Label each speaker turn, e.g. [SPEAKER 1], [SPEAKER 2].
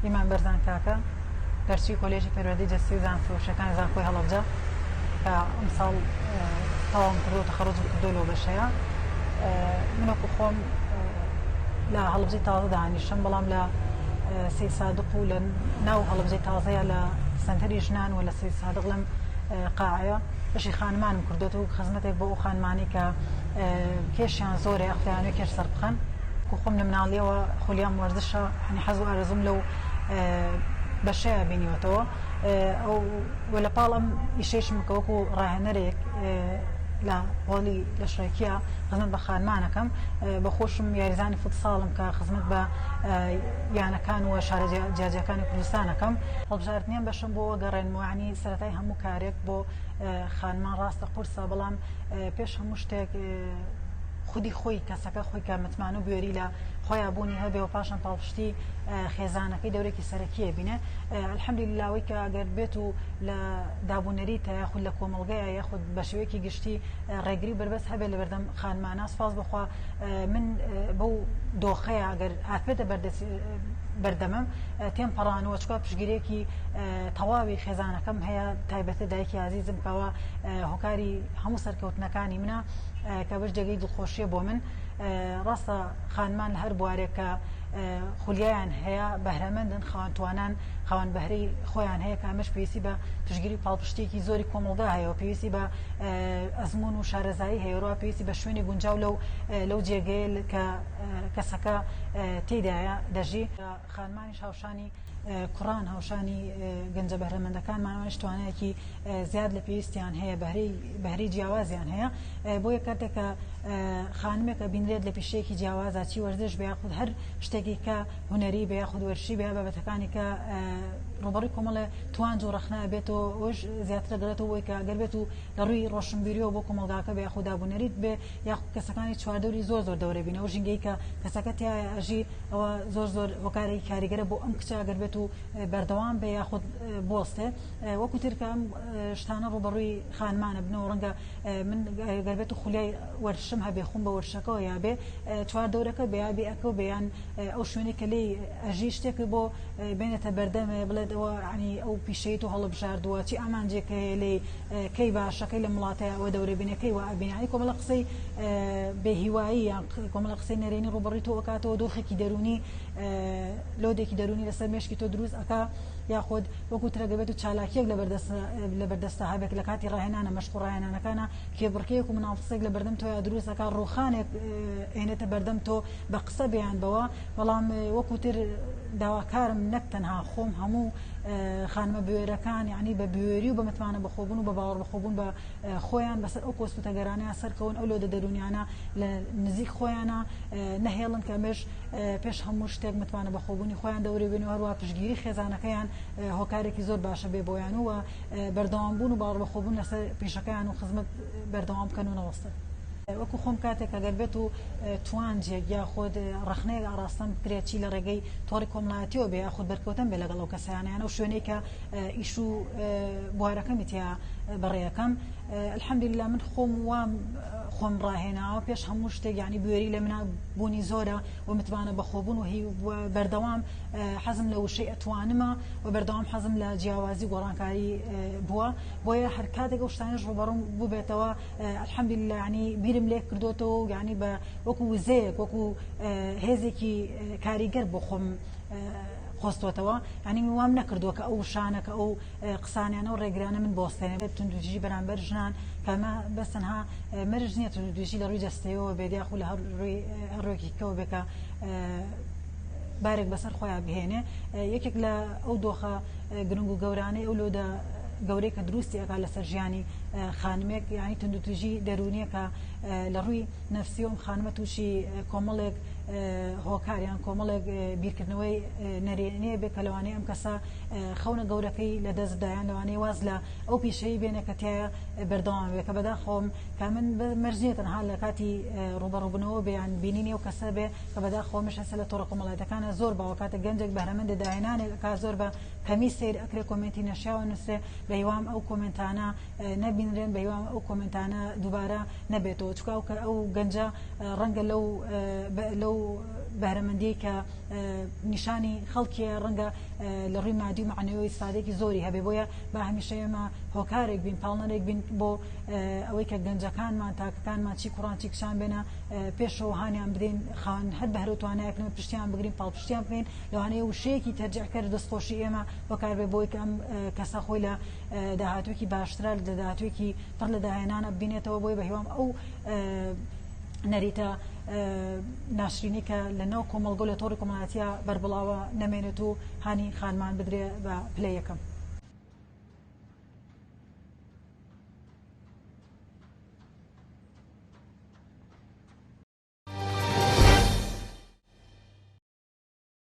[SPEAKER 1] ئیمان بەرزان کاکە، دەرچووی کۆلێژی پەروەردەی جەستەیی و زانستە وەرزشیەکانی زانکۆی هەڵەبجە کە ئەمساڵ تەواوم کردووە تەخەڕوجم کردووە لەو بەشەیە. من وەکو خۆم لە هەڵەبجەی تازە دانیشم، بەڵام لە سەید سادق و لە ناو هەڵەبجەی تازەیە لە سەنتەری ژنان و لە سەید سادق لەم قاعەیە بەشی خانمانم کردووەتەوە و خزمەتێک بۆ ئەو خانمانەی کە کێشیان زۆرە یاخود دەیانەوێت کێش سەربخەن. وەکو خۆم لە مناڵیەوە خولیام وەرزشە، یانی حەز و ئارەزووم لەو بەشەیە بینیوەتەوە. ئەو و لە پاڵ ئەم ئیشەیشم کە وەکو ڕاهێنەرێک لە هۆڵی لەشڕێکیە خزمەت بە خانمانەکەم، بە خۆشم یاریزانی فوتساڵم کە خزمەت بە یانەکان و شارە جیاجیاکانی کوردستانەکەم. هەڵبژاردنی ئەم بەشەم بۆ وەگەڕێنمەوە، یانی سەرەتای هەموو کارێک بۆ خانمان ڕاستە قورسە، بەڵام پێش هەموو شتێک خودی خۆی کەسەکە خۆی کە متمانە و بوێری لە خۆیا بوونی هەبێ و پاشان پاڵپشتی خێزانەکەی دەورێکی سەرەکیە بینێ. الحمدلله ئەوەی کە ئەگەر بێت و لە دابونەریتە یاخود لە کۆمەڵگەیە یاخود بە شێوەیەکی گشتی ڕێگری و بەربەست هەبێت لەبەردەم خانمانە، سوپاس بەخوا من بەو دۆخەیە ئەگەر هاتبێتە بەردەمم تێم پەڕانووە، چونکە پشتگیریەکی تەواوی خێزانەکەم هەیە، تایبەتە دایکی ئازیزم کەوا هۆکاری هەموو سەرکەوتنەکانی منە کە بەش جێگەی دڵخۆشیە بۆ من. ڕاستە خانمان لە هەر بوارێک کە خولیایان هەیە بەهرەمەندن، خاوەن توانان، خاوەن بەهرەی خۆیان هەیە کە ئەمەش پێویستی بە پشتگیری و پاڵپشتیەکی زۆری کۆمەڵگا هەیە و پێویستی بە ئەزموون و شارەزایی هەیە و پێویستی بە شوێنی گونجاو لەو لەو جێگەیە کە کەسەکە تێیدایە دەژی. خانمانیش هاوشانی کوڕان، هاوشانی گەنجە بەهرەمەندەکانمان ئەوانیش توانایەکی زیاد لە پێویستیان هەیە، بەهرەی بەهرەی جیاوازیان هەیە. بۆیە کاتێک کە خانمێک ئەبینرێت لە پیشەیەکی جیاوازە، چی وەرزش بێ یاخود هەر شتێکی کە هونەری بێ یاخود وەرزشی بێ، بابەتەکانی کە ڕووبەڕووی کۆمەڵێ توانج و ڕەخنە ئەبێتەوە، ئەوەش زیاتر ئەگەڕێتەوە بۆی کە ئەگەر بێت و لە ڕووی ڕۆشنبیریەوە بۆ کۆمەڵگاکە بێ یاخود دابونەریت بێ یاخود کەسەکانی چواردەوری زۆر زۆر دەورە بینە، ئەو ژینگەی کە کەسەکە تیایا ئەژی ئەوە زۆر زۆر هۆکارێکی کاریگەرە بۆ ئەم کچە ئەگەر بێت و بەردەوام بێ یاخود بوەستێ. وەکو تر کە ئەم شتانە ڕووبەڕووی خانمانە بنەوە، ڕەنگە من گەر بێت و خولیای وەرزشم هەبێ خۆم بە وەرزشەکەوە یا بێ چواردەورەکە بێ یا بێ ئەکەو بێ یان ئەو شوێنەی کە لێی ئەژی شتێک بۆ بێنێتە بەردەمێ بڵێت ئەوە ینی ئەو پیشەی تۆ هەڵبژاردووە چی ئامانجێک هەیە لێی کەی باشە کەی لەم وڵاتەیە ئەوە دەورە بینێ کەی وا ئەبینێ یانی کۆمەڵە قسەی بێ هیوایی یان کۆمەڵە قسەی نەرێنی ڕووبەڕووی تۆ ئەکاتەوە، دۆخێکی دەروونی لۆدێکی دەروونی لەسەر مێشکی تۆ دروست ئەکا یاخود وەکو ترە دەبێت و چالاکیەک لەبەردەستە هەبێت لە کاتی ڕاهێنانە مەشق و ڕاهێنانەکانە کێبڕکێیەک و منافسێک لە بەردەم تۆیا دروست ئەکا، ڕووخانێک ئێنێتە بەردەم تۆ بە قسە بێیان بەوە. بەڵام وەکو تر داواکارم نەک تەنها خۆم هەموو خانمە بوێرەکان یعنی بە بوێری و بە متمانە بەخۆبوون و بە باوەڕ بەخۆبوون بە خۆیان بەسەر ئەو کۆسپ و تەگەرانەیان سەرکەون، ئەو لۆدە دەروونیانە لە نزیک خۆیانە نەهێڵن کە ئەمەش پێش هەموو شتێک متمانە بەخۆبوونی خۆیان دەورێ بێن و هەروە پشتگیری خێزانەکەیان هۆکارێکی زۆر باشە بێ بۆیان و بەردەوام بوون و باوەڕ بەخۆبوون لەسەر پیشەکەیان و خزمەت بەردەوام بکەن و نەوەستن. وەکو خۆم کاتێک ئەگەر بێت و توانجێک یاخود ڕەخنەیەک ئاڕاستەم بکرێت چی لە ڕێگەی تۆڕی کۆمەڵایەتیەوە بێ یاخود بەرکەوتن بێ لەگەڵ ئەو کەسانە یان ئەو شوێنەی کە ئیش و بوارەکەمی تیا بەڕێەکەم، الحمدلله من خۆم وام خۆم ڕاهێناوە پێش هەموو شتێک یعنی بوێری لە منا بوونی زۆرە و متمانە بەخۆبوون و هی بەردەوام حەزم لە وشەی ئەتوانمە و بەردەوام حەزم لە جیاوازی گۆڕانکاری بووە، بۆیە هەر کاتێک ئەو شتانەش ڕووبەڕووم بووبێتەوە الحمدلله یعنی بیرم لێ کردوتەوە و یعنی بە وەکو وزەیەک وەکو هێزێکی کاریگەر بۆ خۆم قۆستوەتەوە، یعنی من وام نەکردووە کە ئەو وشانە کە ئەو قسانیانە و ڕێگرانە من بۆستێنێ. توندوتیژی بەرامبەر ژنان کە ئەمە بەس تەنها مەرج نییە توندوتیژی لە ڕووی جەستەیەوە بێت یاخود لە هەر ڕووی هەر ڕوویەکی کەوە بێت کە بارێک بەسەر خۆیان بهێنێ. یەکێک لە ئەو دۆخە گرنگ و گەورانەی ئەو لۆدە گەورەی کە دروستی ئەکات لەسەر ژیانی خانمێک یعنی توندوتیژی دەروونیە کە لە ڕووی نەفسیەوە ئەم خانمە تووشی کۆمەڵێک هۆکار یان کۆمەڵێک بیرکردنەوەی نەرێنیە بێ کە لەوانەیە ئەم کەسە خەونە گەورەکەی لە دەست بدات یان لەوانەیە واز لە ئەو پیشەی بێنێ کە تایە بەردەوام بێ کە بەداخەوەم کە من مەرج نییە تەنها لە کاتی ڕووبەڕووبوونەوە بێ یان بینینی ئەو کەسە بێ کە بەداخەوە مش هەسە لە تۆڕە کۆمەڵایەتەکانە زۆر باوە کاتێک گەنجێک بەهرەمەندە داهێنانێک ئەکا زۆر بە کەمی سەیر ئەکرێ کۆمێنتی نەشیاوە نووسرێ بە هیوام ئەو کۆمێنتانە نەبینرێن بە هیوام ئەو کۆمێنتانە دووبارە نەبێتەوە چونکە ئەو گەنجە ڕەنگە لەو لەو بەهرەمەندیەی کە نیشانی خەڵکیە ڕەنگە لە ڕووی مادی و مەعنەوی ئیسفادەیەکی زۆری هەبێ بۆیە با هەمیشە ئێمە هۆکارێک بین پاڵنەرێک بین بۆ ئەوەی کە گەنجەکانمان تاکەکانمان چی کوڕان چی کچان بێنە پێشەوە هانیان بدەین خاوەن هەر بەهرە و توانایەکن و پشتیان بگرین پاڵپشتیان بکەین لەوانەیە وشەیەکی تەرجیعکەر دەستخۆشی ئێمە هۆکار بێ بۆی کە ئەم کەسە خۆی لە داهاتوویەکی باشترە لە داهاتوویەکی پڕ لە داهێنانە ببینێتەوە بۆیە بە هیوام ئەو نەریتە ناشرینی کە لە ناو کۆمەڵگە و لە تۆڕی کۆمەڵایەتیە بەربڵاوە نەمێنێت و هانی خانمان بدرێ بە پلەی یەکەم.